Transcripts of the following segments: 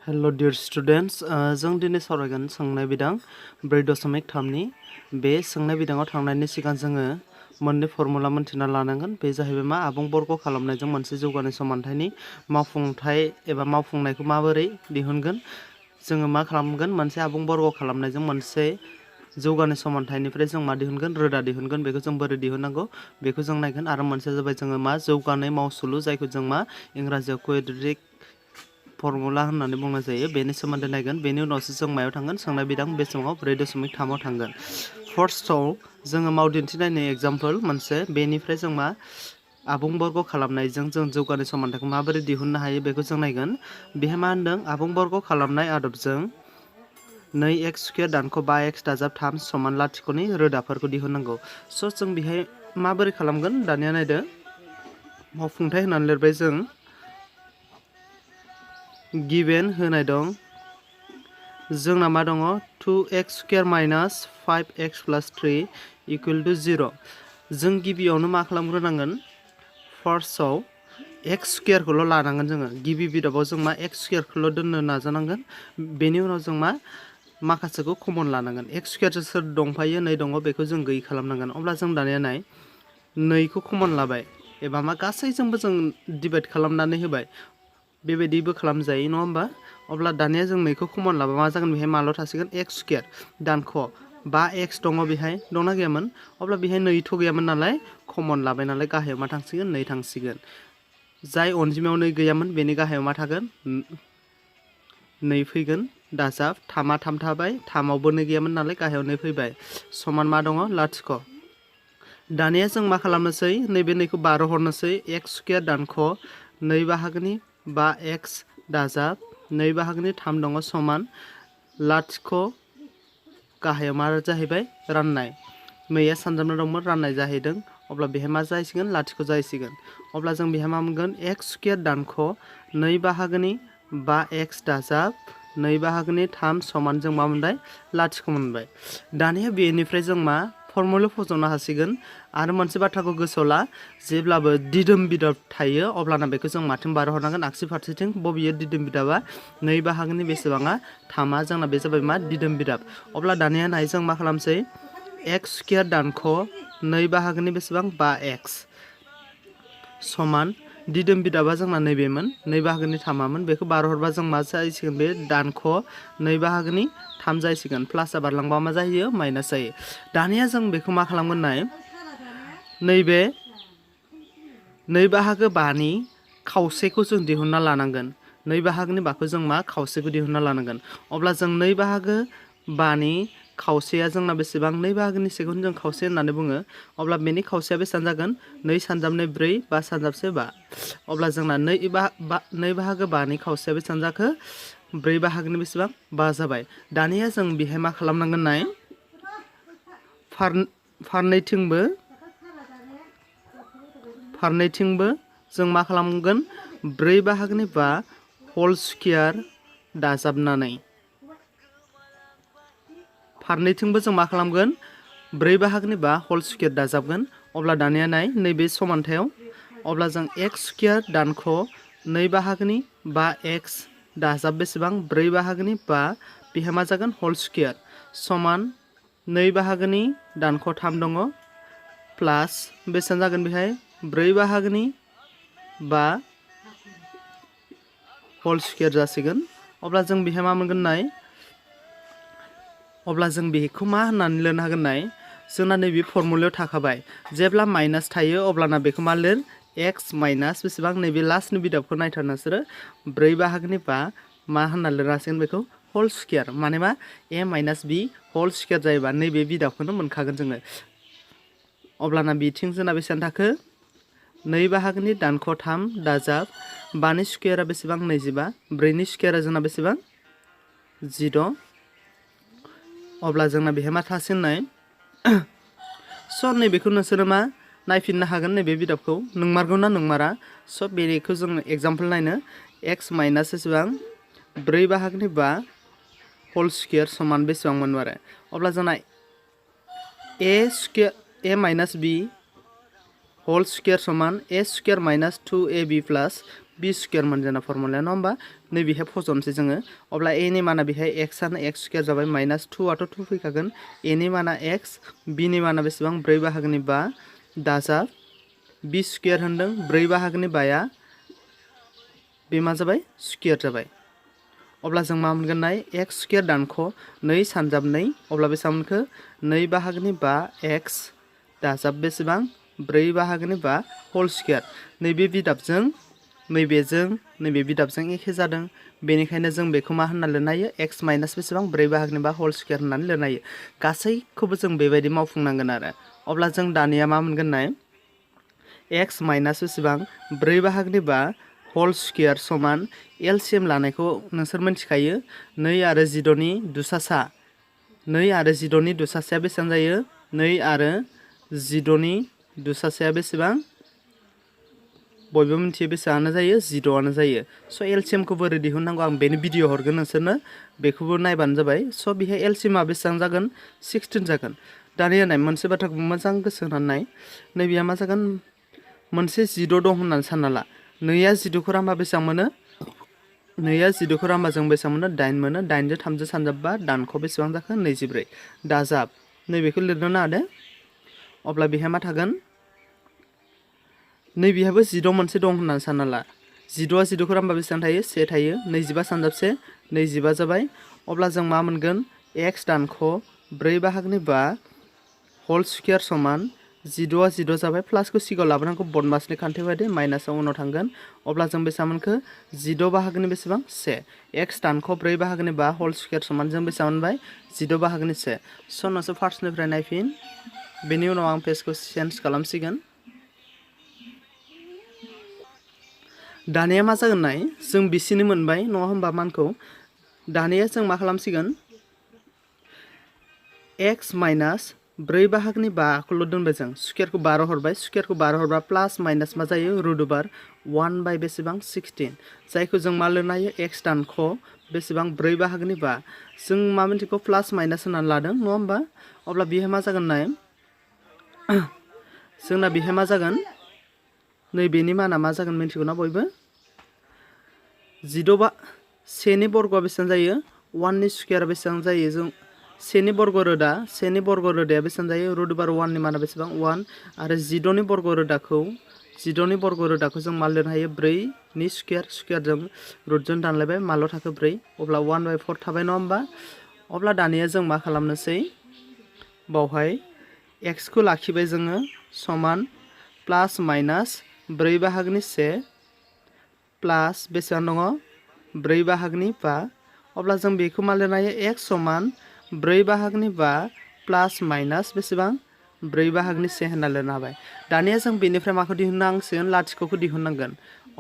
Hello dear students जों दिनै सावरायगोन सोंनाय बिदां 4.3नि बे सोंनाय बिदाङाव थांनायनि सिगां जोङो मोननै फर्मुला मोनथिना लानांगोन। बे जाहैबाय मा आबुं बर्ग खालामनायजों मोनसे जौगानाय समानथायनि मावफुंथाय एबा मावफुंनायखौ माबोरै दिहुनगोन। जोङो मा खालामगोन, मोनसे आबुं बर्ग खालामनायजों मोनसे जौगानाय समानथायनिफ्राय जों मा दिहुनगोन, रोदा दिहुनगोन। बेखौ जों बोरै दिहुननांगौ बेखौ जों नायगोन। आरो मोनसेया जाबाय जोङो मा जौगानाय मावसुलु, जायखौ जों मा इंराजियाव क्वाड्रेटिक फर्मुला होननानै बुंनाय जायो, बेनि सोमोन्दै नायगोन। बेनि उनावसो जों मायाव थांगोन, सोंनाय बिदां बे समाव 4.3आव थांगोन। फार्स्टआव जोङो मावदिन्थि नायनाय एग्जाम्पल मोनसे, बेनिफ्राय जों मा आबुं बर्ग खालामनायजों जों जौगानाय समानथायखौ माबोरै दिहुननो हायो बेखौ जों नायगोन। बेहाय मा होनदों, आबुं बर्ग खालामनाय आदबजों 2x² दानख' 5x दाजाब 3 समान लाथिख'नि रोदाफोरखौ दिहुननांगौ। स' जों बेहाय माबोरै खालामगोन, दानिया नायदो। मावफुंथाय होननानै लिरबाय जों, गिभेन होनाय दं। जोंना मा दङ, 2x² माइनास 5x प्लास 3 इकुवेल टु 0। जों गिबियावनो मा खालामग्रोनांगोन, फार्स्टआव x² खौल' लानांगोन जोङो। गिबि बिदाबाव जों मा x² खौल' दोननो नाजानांगोन। बेनि उनाव जों मा माखासेखौ कमन लानांगोन। x² जों सोर दंफायो, 2 दङ, बेखौ जों गैयै खालामनांगोन। अब्ला जों दानिया नाय, 2 खौ कमन लाबाय एबा मा गासैजोंबो जों डिभाइड खालामनानै होबाय। बेबायदिबो खालामजायो, नङा होमबा? अब्ला दानिया जों 2 खौ कमन लाबा मा जागोन, बेहाय माल' थासिगोन x² दानख' 5x दङ, बेहाय दंना गैयामोन? अब्ला बेहाय 2 थ' गैयामोन नालाय, कमन लाबाय नालाय गाहायाव मा थांसिगोन, 2 थांसिगोन। जाय अनजिमायाव 2 गैयामोन बेनि गाहायाव मा थागोन, 2 फैगोन। दाजाब 3 आ 3 थाबाय, 3 आवबो 2 गैयामोन नालाय गाहायाव 2 फैबाय। समान मा दङ, लाथिख'। दानिया जों मा खालामनोसै, नैबे 2 खौ बारहोहरनोसै। x² दानख' 2 बाहागोनि 5x दाजाब 2 बाहागोनि 3 दङ, समान लाथिख'। गाहायाव मा जाहैबाय, राननाय। 2आ सानजाबना दंमोन, राननाय जाहैदों। अब्ला बेहाय मा जाहैसिगोन, लाथिख' जाहैसिगोन। अब्ला जों बेहाय मा मोनगोन, x² दानख' 2 बाहागोनि 5x दाजाब 2 बाहागोनि 3 समान जों मा मोनबाय, लाथिख' मोनबाय। दानिया बेनिफ्राय जों मा फर्मुला फज'नो हासिगोन। आरो मोनसे बाथ्राखौ गोसोआव ला, जेब्लाबो दिदोम बिदाब थायो अब्लाना बेखौ जों माथिं बारहरनांगोन, आगसि फारसेथिं। बबेयो दिदोम बिदाबा, 2 बाहागोनि बेसेबाङा 3आ, जोंना बे जाबाय मा दिदोम बिदाब। अब्ला दानिया नाय, जों मा खालामसै, x² दानख' 2 बाहागोनि बेसेबां, 5x समान दिदोम बिदाबा जोंना नैबेमोन, 2 बाहागोनि 3आमोन। बेखौ बारहरबा जों मा जाहैसिगोन, बे दानख' 2 बाहागोनि 3 जाहैसिगोन। प्लासआ बारलांबा मा जायो, माइनास जायो। दानिया जों बेखौ मा खालामगोन, नाय, नैबे 2 बाहागो 5नि खावसेखौ जों दिहुनना लानांगोन। 2 बाहागोनि 5खौ जों मा खावसेखौ दिहुनना लानांगोन। अब्ला जों 2 बाहागो 5नि खावसेया जोंना बेसेबां, 2 बाहागोनि सेखौनो जों खावसे होननानै बुङो। अब्ला बेनि खावसेया बेसेबां जागोन, 2 सानजाबनै 4, 5 सानजाबसे 5। अब्ला जोंना 2 बाहागो 5नि खावसेया बेसेबां जाखो, 4 बाहागोनि बेसेबां, 5 जाबाय। दानिया जों बेहाय मा खालामनांगोन, नाय, फारनैथिंबो जों मा खालामगोन, 4 बाहागोनि 5 होल स्क्वायर दाजाबनानै फारनैथिंबो जों मा खालामगोन, 4 बाहागोनि 5 होल स्क्वायर दाजाबगोन। अब्ला दानिया नाय, नैबे समानथायाव, अब्ला जों x² दानख' 2 बाहागोनि 5x दाजाब बेसेबां, 4 बाहागोनि 5, बेहाय मा जागोन, होल स्क्वायर समान 2 बाहागोनि दानख' 3 दङ, प्लास बेसेबां जागोन, बेहाय 4 बाहागोनि 5 होल स्क्वायर जासिगोन। अब्ला जों बेहाय मा मोनगोन, नाय, अब्ला जों बेखौ मा होननानै लिरनो हागोन, नाय, जोंना नैबे फर्मुलायाव थाखाबाय। जेब्ला माइनास थायो अब्लाना बेखौ मा लिर, x माइनास बेसेबां, नैबे लास्टनि बिदाबखौ नायथार नोंसोरो, 4 बाहागोनि 5 मा होनना लिरनो हासिगोन, बेखौ होल स्क्वायर। माने मा, a minus b whole square जायोबा नैबे बिदाबखौनो मोनखागोन जोङो। अब्लाना बिथिं जोंना बेसेबां थाखो, 2 बाहागोनि दानख' 3 दाजाब 5नि स्क्वायरा बेसेबां, 25, 4नि स्क्वायरा जोंना बेसेबां, 16। अब्ला जोंना बेहाय मा थासिगोन, नाय, स' नैबेखौ नोंसोरो मा नायफिननो हागोन, नैबे बिदाबखौ नोंमारगौ ना नोंमारा। स' बेखौ जों एग्जाम्पल नायनो, x माइनास बेसेबां, 4 बाहागोनि 5 होल स्क्वायर समान बेसेबां मोनबाय आरो। अब्ला जोंना a minus b whole square समान a square minus 2ab plus b square मोनजेना फर्मुलाया नङा होमबा नैबेहाय फजनसै जोङो अब्ला ए नि माना बेहाय x आनो x स्क्वायर जाबाय माइनास 2 आथ' 2 फैखागोन ए नि माना x बि नि माना बेसेबां 4 बाहागोनि 5 दाजाब बि स्क्वायर होनदों 4 बाहागोनि 5 बे मा जाबाय स्क्वायर जाबाय अब्ला जों मा मोनगोन नाय x स्क्वायर दानख' 2 सानजाब 2 अब्ला बेसेबां मोनखो 2 बाहागोनि 5 x दाजाब बेसेबां 4 बाहागोनि 5 होल स्क्वायर नैबे बिदाबजों नैबे बिदाबजों एखे जादों बेनिखायनो जों बेखौ मा होनना लिरनो हायो x माइनास बेसेबां 4 बाहागोनि 5 होल स्क्वायर होननानै लिरनो हायो गासैखौबो जों बेबायदि मावफुंनांगोन आरो अब्ला जों दानिया मा मोनगोन नाय x माइनास बेसेबां 4 बाहागोनि 5 होल स्क्वायर समान एलसीएम लानायखौ नोंसोर मिथिखायो 2 आरो 16 नि दुसासा 2 आरो 16 नि दुसासाया बेसेबां जायो 2 आरो 16 नि दुसासाया बेसेबां बयबो मिथियो बेसेबांनो जायो 16 आनो जायो स' एलसीएमखौ बोरै दिहुननांगौ आं बेनि भिडिअ हरगोन नोंसोरनो बेखौबो नायबानो जाबाय स' बेहाय एलसीएमआ बेसेबां जागोन 16 जागोन दानिया नाय मोनसे बाथ्राखौ मोजां गोसो होनानै नाय नैबेया मा जागोन मोनसे 16 दं होननानै सानना ला 2आ 16 खौ रानबा बेसेबां मोनो 2आ 16 खौ रानबा जों बेसेबां मोनो 8 मोनो 8 जों 3 जों सानजाबबा दानख' बेसेबां जाखो 24 दाजाब नैबेखौ लिरनो नाङा अब्ला बेहाय मा थागोन नैबेहाबो 16 मोनसे दं होननानै सानना ला 16आ 16 खौ रानबा बेसेबां थायो 1 थायो 25 सानजाबसे 25 जाबाय अब्ला जों मा मोनगोन x दानख' 4 बाहागोनि 5 होल स्क्वायर समान 16आ 16 जाबाय प्लासखौ सिगाङाव लाबोनांगौ बदमासनि खान्थि बायदि माइनासआ उनाव थांगोन अब्ला जों बेसेबां मोनखो 16 बाहागोनि बेसेबां 1 x दानख' 4 बाहागोनि 5 होल स्क्वायर समान जों बेसेबां मोनबाय 16 बाहागोनि 1 स' नोंसोर फार्स्टनिफ्राय नायफिन बेनि उनाव आं पेजखौ चेन्ज खालामसिगोन दानिया मा जागोन नाय जों बिसिनि मोनबाय नङा होमबा मानखौ दानिया जों मा खालामसिगोन x माइनास 4 बाहागोनि 5 खौल' दोनबाय जों स्क्वायरखौ 12 हरबाय स्क्वायरखौ 12 हरबा प्लास माइनास मा जायो रुट ओभार 1 बाय बेसेबां 16 जायखौ जों मा लिरनो हायो x दानख' बेसेबां 4 बाहागोनि 5 जों मा मोनसेखौ प्लास माइनास होनानै लादों नङा होमबा अब्ला बेहाय मा जागोन नाय जोंना बेहाय मा जागोन नैबेनि माना मा जागोन मिथिगौना बयबो 16 बा 1 नि बर्गआ बेसेबां जायो 1 नि स्क्वायर बेसेबां जायो जों 1 नि बर्ग रोदा 1 नि बर्ग रोदाया बेसेबां जायो रुट ओभार 1 नि माना बेसेबां 1 आरो 16 नि बर्ग रोदाखौ जों मा लिरनो हायो 4 नि स्क्वायरजों रुटजों दानलायबाय माल' थाखो 4 अब्ला 1/4 थाबाय नङा होमबा अब्ला दानिया जों मा खालामनोसै बावहाय x खौ लाखिबाय जोङो समान प्लास माइनास 4 बाहागोनि 1 प्लास बेसेबां दङ 4 बाहागोनि 5 अब्ला जों बेखौ मा लिरनो हायो x समान 4 बाहागोनि 5 प्लास माइनास बेसेबां 4 बाहागोनि 1 होनना लिरनो हाबाय दानिया जों बेनिफ्राय माखौ दिहुननांसिगोन लाथिख'खौ दिहुननांगोन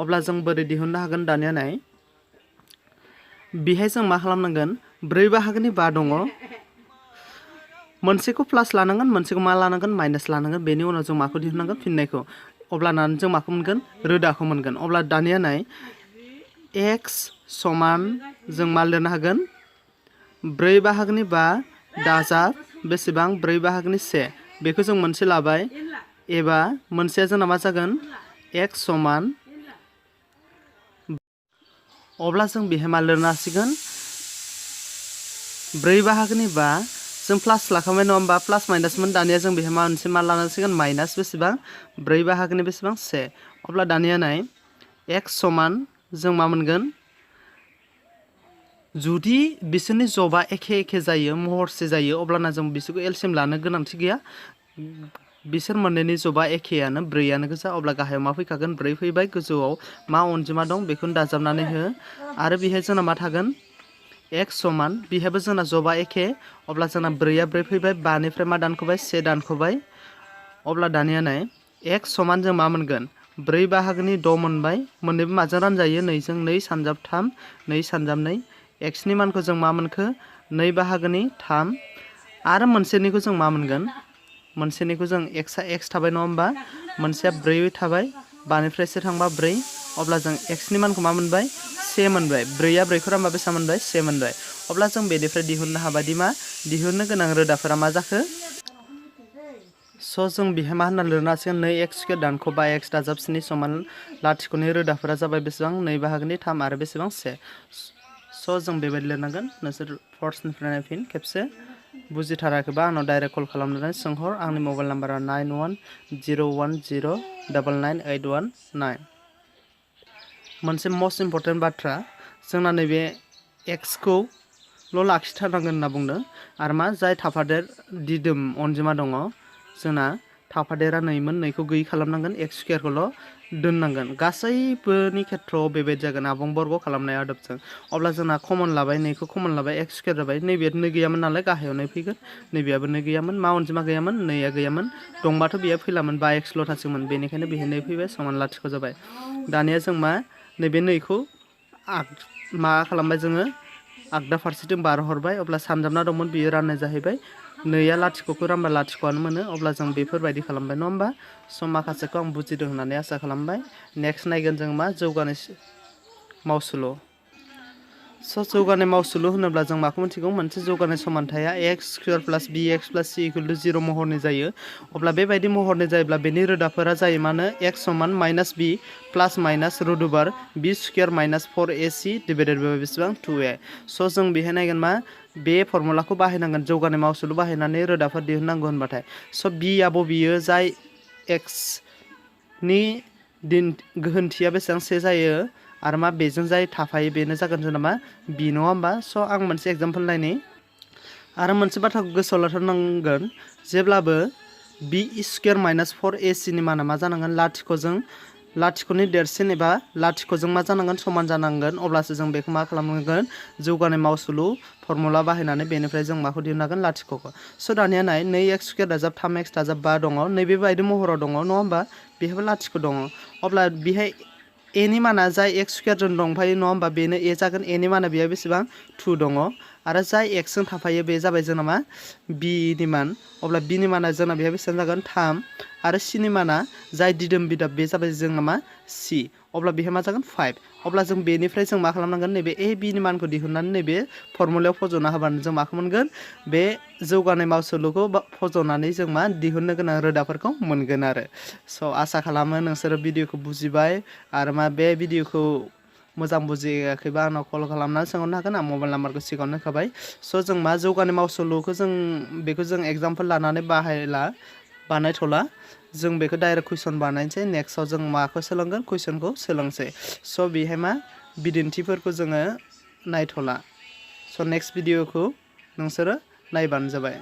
अब्ला जों बोरै दिहुननो हागोन दानिया नाय बेहाय जों मा खालामनांगोन 4 बाहागोनि 5 दङ मोनसेखौ प्लास लानांगोन मोनसेखौ मा लानांगोन माइनास लानांगोन बेनि उनाव जों माखौ दिहुननांगोन फिननायखौ अब्लाना जों माखौ मोनगोन रोदाखौ मोनगोन अब्ला दानिया नाय x समान जों मा लिरनो हागोन 4 बाहागोनि 5 दाजाब बेसेबां 4 बाहागोनि 1 बेखौ जों मोनसे लाबाय एबा मोनसेया जोंना मा जागोन x समान अब्ला जों बेहाय मा लिरनो हासिगोन 4 बाहागोनि 5 जों प्लास लाखांबाय नङा होमबा प्लास माइनासमोन दानिया जों बेहाय मोनसे मा लानांसिगोन माइनास बेसेबां 4 बाहागोनि बेसेबां 1 अब्ला दानिया नाय x समान जों मा मोनगोन जुदि बिसोरनि जबा एखे जायो महरसे जायो अब्लाना जों बिसोरखौ एलसीएम लानो गोनांथि गैया बिसोर मोननैनि जबा एखेयानो 4आनो गोजा अब्ला गाहायाव मा फैखागोन 4 फैबाय गोजौआव मा अनजिमा दं बेखौनो दाजाबनानै हो आरो बेहाय जोंना मा थागोन x समान बेहायबो जोंना जबा एखे अब्ला जोंना 4आ 4 फैबाय 5 निफ्राय मा दानख'बाय 1 दानख'बाय अब्ला दानिया नाय x समान जों मा मोनगोन 4 बाहागोनि 6 मोनबाय मोननैबो माजों रानजायो 2 जों 2 सानजाब 3 2 सानजाब 2 x नि मानखौ जों मा मोनखो 2 बाहागोनि 3 आरो मोनसेनिखौ जों मा मोनगोन मोनसेनिखौ जों x थाबाय नङा होमबा मोनसेया 4 थाबाय 5 निफ्राय 1 थांबा 4 अब्ला जों x नि मानखौ मा मोनबाय 1 मोनबाय 4आ 4 खौ रानबा बेसेबां मोनबाय 1 मोनबाय अब्ला जों बेनिफ्राय दिहुननो हाबायदि मा दिहुननो गोनां रोदाफोरा मा जाखो स' जों बेहाय मा होनना लिरनो हासिगोन 2x² दानख'बा x दाजाब 7 समान लाथिख'नि रोदाफोरा जाबाय बेसेबां 2 बाहागोनि 3 आरो बेसेबां 1 स' जों बेबायदि लिरनांगोन नोंसोर फर्सनिफ्राय नायफिन खेबसे बुजिथाराखैबा आंनाव डाइरेक्ट कल खालामनानै सोंहर आंनि मबाइल नाम्बारा 9101099819 मोनसे मस्ट इम्पर्टेन्ट बाथ्रा जोंना नैबे xखौल' लाखिथारनांगोन होनना बुंदों आरो मा जाय थाफादेर दिदोम अनजिमा दङ जोंना थाफादेरा 2मोन 2खौ गैयै खालामनांगोन x² खौल' दोननांगोन गासैबोनि खेथ्रआव बेबायदि जागोन आबुं बर्ग खालामनाय आदबजों अब्ला जोंना कमन लाबाय 2खौ कमन लाबाय x² जाबाय नैबे 2 गैयामोन नालाय गाहायाव 2 फैगोन नैबेयाबो 2 गैयामोन मा अनजिमा गैयामोन 2आ गैयामोन दंबाथ' बेयो फैलामोन बा xल' थासिगौमोन बेनिखायनो बेहाय 2 फैबाय समान लाथिख' जाबाय दानिया जों मा नैबे 2खौ मा खालामबाय जोङो आगदा फारसेथिं बारहरबाय अब्ला सानजाबना दंमोन बियो राननाय जाहैबाय 2आ लाथिख'खौ रानबा लाथिख'आनो मोनो अब्ला जों बेफोरबायदि खालामबाय नङा होमबा स' माखासेखौ आं बुजिदों होननानै आसा खालामबाय नेक्स्ट नायगोन जों मा जौगानाय मावसुलु स' जौगानाय मावसुलु होनोब्ला जों माखौ मिथिगौ मोनसे जौगानाय समानथाया x² + bx + c = 0 महरनि जायो अब्ला बेबायदि महरनि जायोब्ला बेनि रोदाफोरा जायो मानो x = -b ± root b² - 4ac divided by बेसेबां 2a स' जों बेहाय नायगोन मा बे फर्मुलाखौ बाहायनांगोन जौगानाय मावसुलु बाहायनानै रोदाफोर दिहुननांगौ होनबाथाय स' bआ बबेयो जाय x नि गोहोनथिया बेसेबां 1 जायो आरो मा बेजों जाय थाफायो बेनो जागोन जोंना मा b नङा होमबा स' आं मोनसे एग्जाम्पल नायनि आरो मोनसे बाथ्राखौ गोसोआव लाथारनांगोन जेब्लाबो b² - 4ac नि माना मा जानांगोन लाथिख'नि देरसिन एबा लाथिख'जों मा जानांगोन समान जानांगोन अब्लासो जों बेखौ मा खालामनांगोन जौगानाय मावसुलु फर्मुला बाहायनानै बेनिफ्राय जों माखौ दिहुननो हागोन लाथिख'खौ स' दानिया नाय 2x² दाजाब 3x दाजाब 5 दङ नैबेबायदि महराव दङ नङा होमबा बेहायबो लाथिख' दङ अब्ला बेहाय a नि माना जाय x² जों दंफायो नङा होमबा बेनो a जागोन a नि माना बेयो बेसेबां 2 दङ आरो जाय x जों थाफायो बे जाबाय जोंना मा b नि मान अब्ला b नि माना जोंना बेहाय बेसेबां जागोन 3 आरो c नि माना जाय दिदोम बिदाब बे जाबाय जोंना मा c अब्ला बेहाय मा जागोन 5 अब्ला जों बेनिफ्राय जों मा खालामनांगोन नैबे a b नि मानखौ दिहुननानै नैबे फर्मुलायाव फज'ना होबानो जों माखौ मोनगोन बे जौगानाय मावसुलुखौ फज'नानै जों मा दिहुननो गोनां रोदाफोरखौ मोनगोन आरो स' आसा खालामो नोंसोरो भिडिअखौ बुजिबाय आरो मा बे भिडिअखौ मोजां बुजियाखैबा आंनाव कल खालामनानै सोंहरनो हागोन आं मबाइल नाम्बारखौ सिगाङावनो होखाबाय स' जों मा जौगानाय मावसुलुखौ बेखौ जों एग्जाम्पल लानानै बानायथ'ला जों बेखौ डाइरेक्ट कुइसन बानायनोसै नेक्स्टआव जों माखौ सोलोंगोन कुइसनखौ सोलोंसै स' बेहाय मा बिदिन्थिफोरखौ जोङो नायथ'ला स' नेक्स्ट भिडिअखौ नोंसोरो नायबानो जाबाय